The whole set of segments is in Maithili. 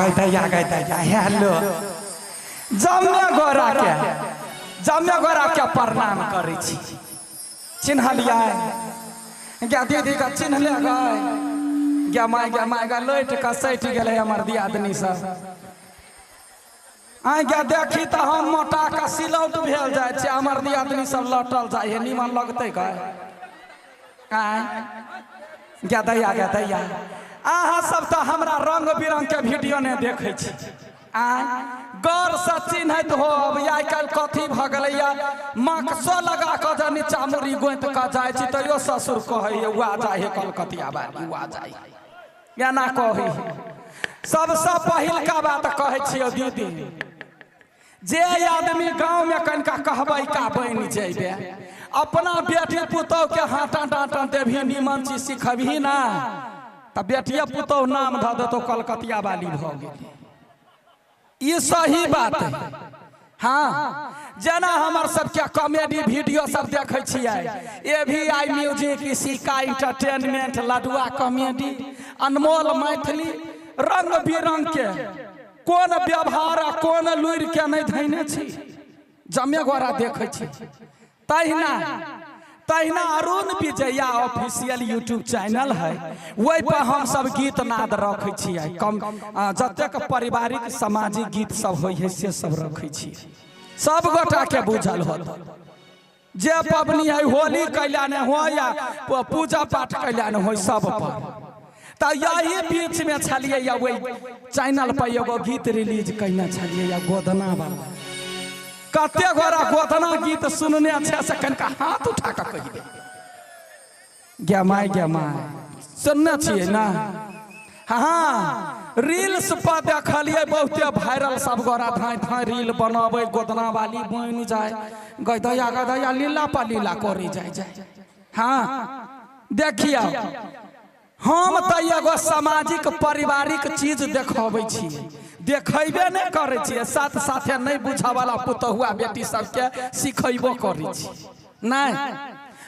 गै दैया, गै दैया, हेलो। जमे गोरा के, जमे गोरा के प्रणाम करै छी। चिन्हलियै गे दीदी के? चिन्हले गै? गे माय, गे माय, गे लैट कऽ सटि गेलै हमर दियादनी सब। आइ गे देखी तऽ हम मोटा कऽ सिलौट भेल जाइ छी, हमर दियादनी सब लटल जाइ है, निमन लगतै गै? आँय गे दैया, गे दैया, अहाँ सब तऽ हमरा रंग बिरंग के वीडियो नहि देखै छी। आँय, गौरसँ चिन्हैत हो। अब आइ काल्हि कथी भऽ गेलैया, मक्सो लगा कऽ जे नीचा मुड़ी गोंति कऽ जाइ छी तैयो ससुर कहैए, उआ जाइ है कलकतिया बाली, उआ जाइ है, एना कहै है। सबसँ पहिलका बात कहै छियौ दीदी, जे आदमी गाँवमे कनिका कहबै का बनि जेबे, अपना बेटी पुतोहके हाँटा डाँटा देबही, निमन चीज सिखबही ना, तऽ बेटिए पुतोह नाम धऽ देतौ, कलकतिया वाली भऽ गेली। ई सही बात है। हाँ, जेना हमर सबके कॉमेडी वीडियो सब देखै छियै, ए भी आई म्यूजिक, इसिका इंटरटेनमेंट, लडुआ कॉमेडी, अनमोल मैथिली, रंग बिरंग के कोन व्यवहार आ कोन लुरि के नहि धैने छी, जमे गोरा देखै छी। तहिना तहिना अरुण विजया ऑफिशियल यूट्यूब चैनल है, ओहि पर हम सब गीत नाद रखै छियै। कम जतेक पारिवारिक सामाजिक गीत सब होइ है से सब रखै छियै। सब गोटा के बुझल होत जे पबनी है, होली कैला नहि हो या पूजा पाठ कैला नहि हो, सब पर। तऽ यही बीच में छलियै या ओहि चैनल पर एगो गीत रिलीज कयने छलियै या गोदना वाला। कते गोरा गोदना गीत सुनने छै से कनिका हाथ उठा कऽ कहि दे। गे माय, गे माय, सुनने छियै ना? हाँ, रील्स पर देखलियै बहुते वायरल, सब गोरा धाँइ धाँइ रील बनाबै, गोदना वाली बनि जाय, गै दैया, गै दैया, लीला पर लीला करी जाय जाय। हाँ, देखियौ, हम तऽ एगो सामाजिक पारिवारिक चीज देखबै छी, देखैबे नहि करै छियै, साथ साथे नहि बुझऽवला पुतहुआ बेटी सबके सिखेबो करै छी। नहि,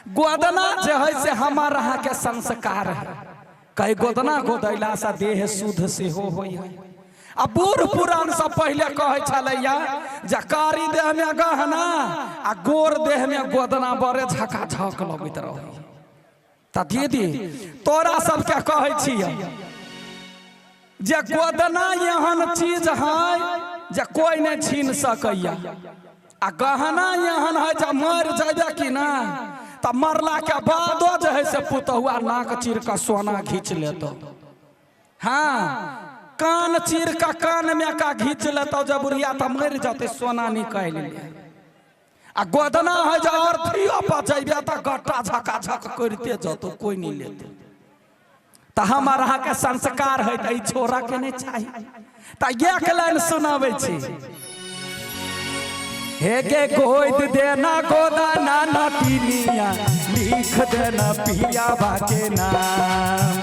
गोदना जे है से हमर अहाँके संस्कार है। कई गोदना गोदैलासँ देह शुद्ध सेहो होइ है। आ बूढ़ पुरान सब पहिले कहै छलैया जे कारी देहमे गहना आ गोर देहमे गोदना बड़े झकाझक लगैत रहै। तऽ दीदी, तोरा सबके कहै छियै जे गोदना एहन चीज है जे कोई नहि छीन सकैया, आ गहना एहन है जे मरि जेबे कि ना तऽ मरला के बादो जे है से पुतहुआ नाक चीर कऽ सोना घीच लेतौ। हाँ, कान चीर कऽ कान में का घीच लेतौ, जे बुढ़िया तऽ मरि जेतै, सोना निकालि ले। आ गोदना है जे अर्थियो पर जइबे तऽ गट्टा झकाझक करिते जतौ, कोई नहीं लेते। तऽ हमर अहाँके संस्कार है तऽ ई छोड़ा के नहि चाही। तऽ एक लाइन सुनाबै छी। हे गे गोद देना गोदाना नटिनिया, लिख देना पिया के नाम।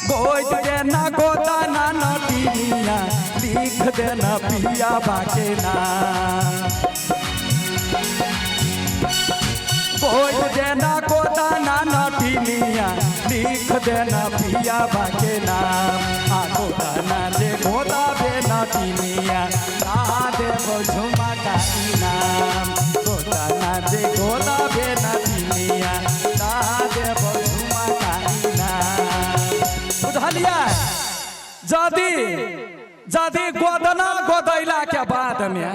गोद देना गोदाना नटिनिया, लिख देना पिया के नाम। गोद देना गोदाना नटिनिया, लिख देना पिया के नाम। आ गोदाना जे गोदाबे नटिनिया, ना देव झुमका इनाम। गोदाना जे गोदाबे नटिनिया, ना देव झुमका इनाम। बुझलियै? जदि जदि गोदना गोदैला के बाद में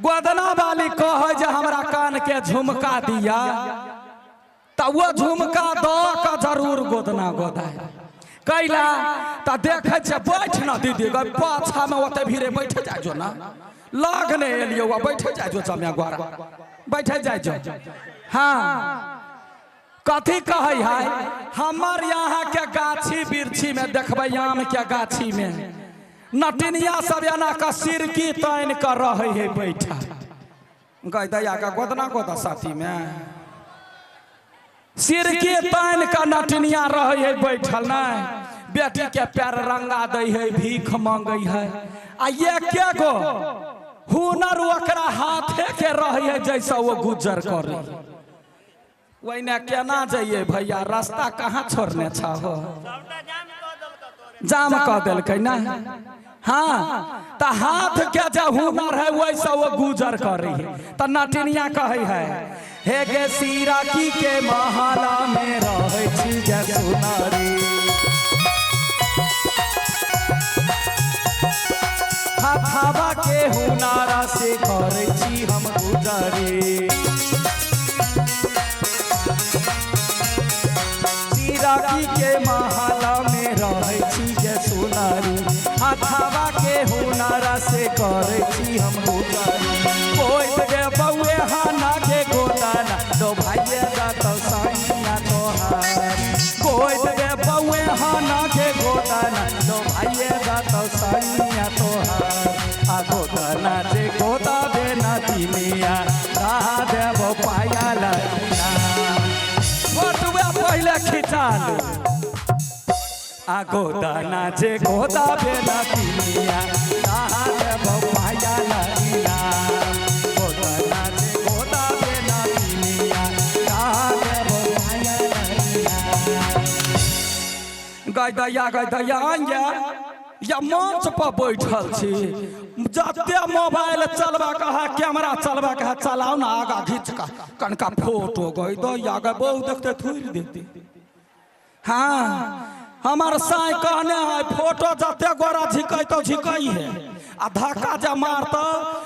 गोदना वाली कहै जे हमरा कान के झुमका दिया, तऽ ओ झुमका दऽ कऽ जरूर गोदना गोदाय। कैला तऽ देखै छियै, बैठ न दीदी गै पाछामे, ओते भीरे बैठ जाइ जो ना, लग नहि एलियौ, बैठ जाइ जो, जमे गोरा बैठ जाइ जो। हाँ, कथी कहै है, हमर यहाँ के गाछी वृक्षी में देखबै, आम के गाछी में नटिनिया सब एना कऽ सिरकी तानि कऽ रहै है बैठल। गै दैया के गोदना गोदा साथी में सिरकी तानि कऽ नटिनिया रहै है बैठल, नहि बेटी के पैर रंगा दै है, भीख मांगै है, आ एके गो हुनर ओकरा हाथे के रहै है जैसा वो गुजर करै। ओहिने केना जइयै भैया, रास्ता कहाँ छोड़ने छहो? जाम कऽ देलकै ना। हाँ त हाथ के जे हुनर है वैसा वो गुजर करी है। त नटिनिया कहै है हे गे सिराकी के महला में रहै छी गे सुनारी, हाथावा के हुनारा से करै छी हम गुजरी। सिराकी के महला में रहै छी गे सुनारी, हाथावा के हुनारा से करै छी हम गुजरी। कोई गे बउए हाना के गोदाना दो भाइये जात साइया तोहार, कोई गे बउए हाना के गोदाना दो भाइये जात साइया तोहार। आ गोदाना जे गोदा देना तिनिया दा देबो पाया लगिना। फोटुआ पहिले खिचा लू। आ गोदाना जे गोदा बेना तिनिया दा देबो पाया लगिना, गोदाना जे गोदा बेना तिनिया दा देबो पाया लगिना। गाय दैया गाय दैया आइया या मंच पर बैठल छी, जते मोबाइल चलबा के है कैमरा चलबा के है चलाओ ना, आगा घींच के कनका फोटो गई दैया गए बहु देखते थुरि देते। हाँ हमार साई कहने है फोटो जते गोरा झिकै तो झिकै है, आ धक्का जे मारत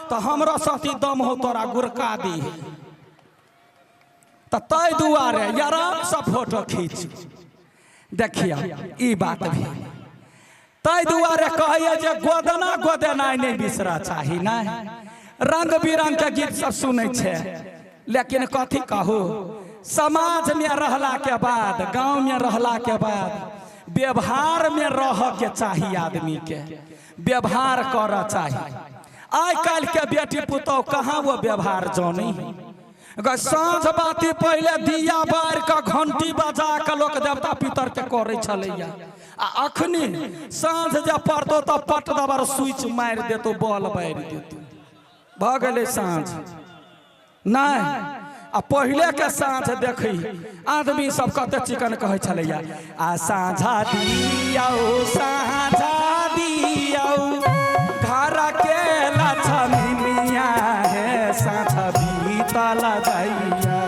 तो हमरो साथी दम हो तोरा गुरका दी है। तो तै दुआरे आराम से फोटो खींच। देखिए ई बात भी तै दुआरे कहैया जे गोदना गोदेनाइ नहीं बिसरा चाही। नहीं रंग बिरंग के गीत सब सुनै छै, लेकिन कथी कहू समाज में रहला के बाद, गांव में रहला के बाद व्यवहार में रह के चाही, आदमी के व्यवहार कर चाही। आइ काल्हि के बेटी पुतोह कहाँ वो व्यवहार जानी। साँझ बाती पहले दिया बार के घंटी बजा के लोक देवता पितर के करै छलैया, आ अखनी साँझ जे पड़तो तऽ पट दबर स्विच मारि देतो, बॉल बारि देतो, भऽ गेलै साँझ। नहीं आ पहले के साँझ देखी आदमी सब कते चिकन कहै छलैया, आ साँझा दियौ साँझा दियौ घर के लक्ष्मीनिया हे साँझा बीतल दैया,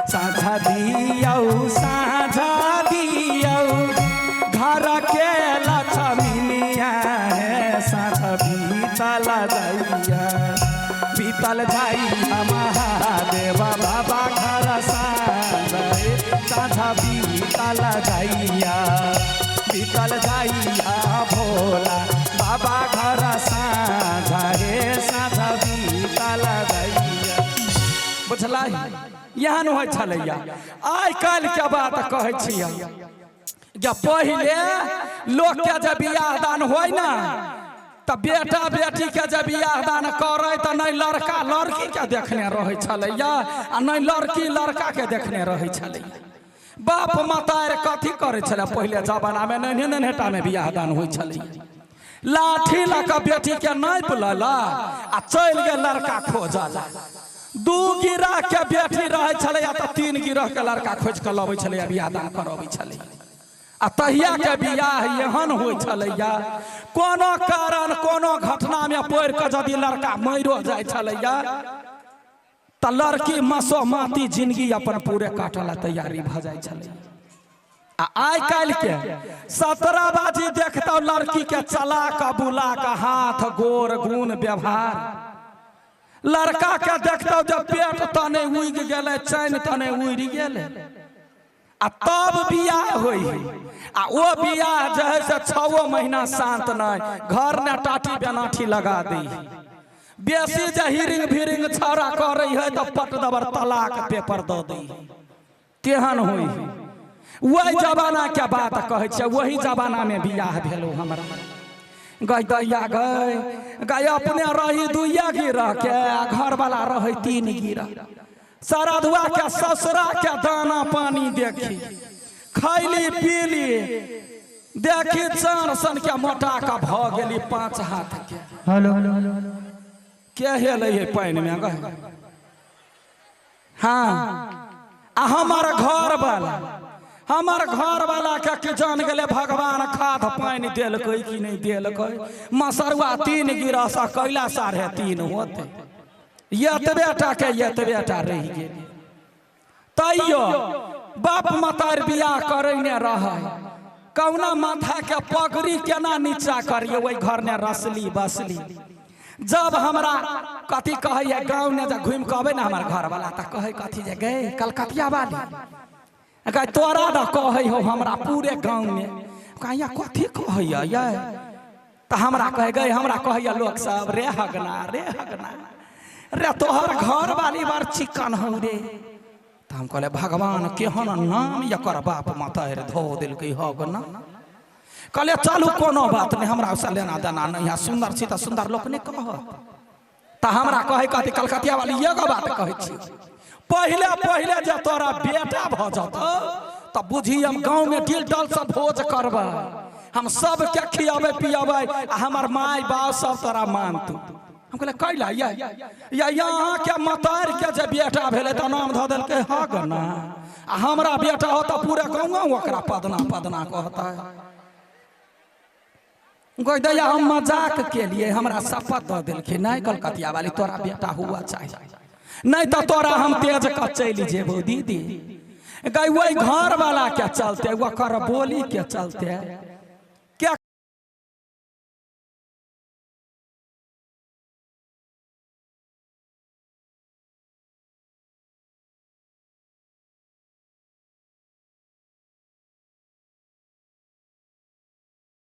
साँझा दियौ साँझा दियौ घर के लक्ष्मीनिया हे साँझा बीतल दैया, बीतल जाइया महादेव बाबा घर साँझा बीतल जाइया, बीतल जाइया भोला बाबा घर साँझा हे साँझा बीतल जाइया। बुझला एहन होइ छलैया। आइ काल्हि के बात कहै छियै जे पहिले लोक के जे बियाह दान होइ ना तऽ बेटा बेटी के जे बियाह दान करै तऽ नहि लड़का लड़की के देखने रहै छलैया आ नहि लड़की लड़का के देखने रहै छलैया। बाप मतारि कथी करै छलै पहिले जमाना में, नन्हे नन्हे टा में बियाह दान होइ छलैया। लाठी लऽ कऽ बेटी के नापि लेलक आ चलि गेल लड़का खोजऽ। 2 गिरह के बेटी रहै छलैया तऽ 3 गिरह के लड़का खोजि कऽ लबै छलैया, बियाह दान करबै छलैया। आ तहिया के बियाह एहन होइ छलैया कोनो कारण कोनो घटना में पड़ि कऽ यदि लड़का मरियो जाइ छलैया तऽ लड़की मसोमाती जिंदगी अपन पूरे काटऽ ला तैयारी भऽ जाइ छलैया। आ आइ काल्हि के 17 बाजी देखतौ लड़की के चला कऽ बुला कऽ हाथ गोर गुण व्यवहार, लड़का के देखतौ जे पेट तने उगि गेलै चैन तने उड़ि गेलै, आ तब बियाह होइ है। आ ओ बियाह जे है से 6 महीना शांत नहीं, घर ने टाटी बेनाठी लगा दी है। बेसी जे हिरिंग भिरिंग छौड़ा करै है तऽ पट दबर तलाक पेपर दऽ दी है, तेहन होइ है। वही जमाना के बात कहै छियै, वही जमाना में बियाह भेलो हमरा। गई दैया गई गई अपने रही 2 गिरह के आ घरवाला रहै 3 गिरह। सरधुआ के ससुरा के दाना पानी देखी खैली पीली देखी चार सन के मोटा के भऽ गेली 5 हाथ के। हेलो के हेलै है पानि में गए। हाँ आ हमार घर वाला हमर घर वाला के कि जान गेलै भगवान खाद पानि देलकै कि नहि देलकै। मसरुआ 3 गिरह से कैला 3.5 होतै, एतबे टा के एतबे टा रहि गेलै। तैयो बाप मतार बियाह करै ने रहै, कहुना माथा के पगड़ी केना नीचा करिए, ओहि घर ने रसली बसली। जब हमरा कथी कहैया गाँव ने जब घुमि कऽ अबै ने हमर घरवाला तऽ कहै कथी जे गै कलकतिया वाली गै तोरा दऽ कहै हो हमरा पूरे गाँव में। कहैया कथी कहैया यै? तऽ हमरा कहै गै, हमरा कहैया लोक सब रे हगना रे हगना रे तोहर घरवाली बड़ चिकन हौ रे। तऽ हम कहलियै भगवान केहन नाम एकर बाप मतारि धो देलकै हगना। कहलियै चलू कोनो बात नहि, हमरा ओहिसँ लेना देना नहि है, सुन्दर छी तऽ सुन्दर लोक नहि कहत। तऽ हमरा कहै कहती कलकतिया वाली एगो बात कहै छी, पहिले पहिले जे तोरा बेटा भऽ जतौ तऽ बुझी हम गाँवमे डिल डल से भोज करबै, हम सबके खियाबै पियाबै आ हमर माय बाप सब तोरा मानतौ। हम कहलियै कैला यै? या अहाँके मतार के जे बेटा भेलै तऽ नाम धऽ देलकै हगना, आ हमरा बेटा हो तऽ पूरे गाँव ओकरा पदना पदना कहतै। कह दैया हम मजाक केलिए, हमरा शपथ दऽ देलखिन नहि कलकतिया वाली तोरा बेटा हुआ चाही, नहीं तऽ तोरा हम तेज कऽ चलि जेबौ दीदी। गई वही घर वाला के चलते, ओकर बोली के चलते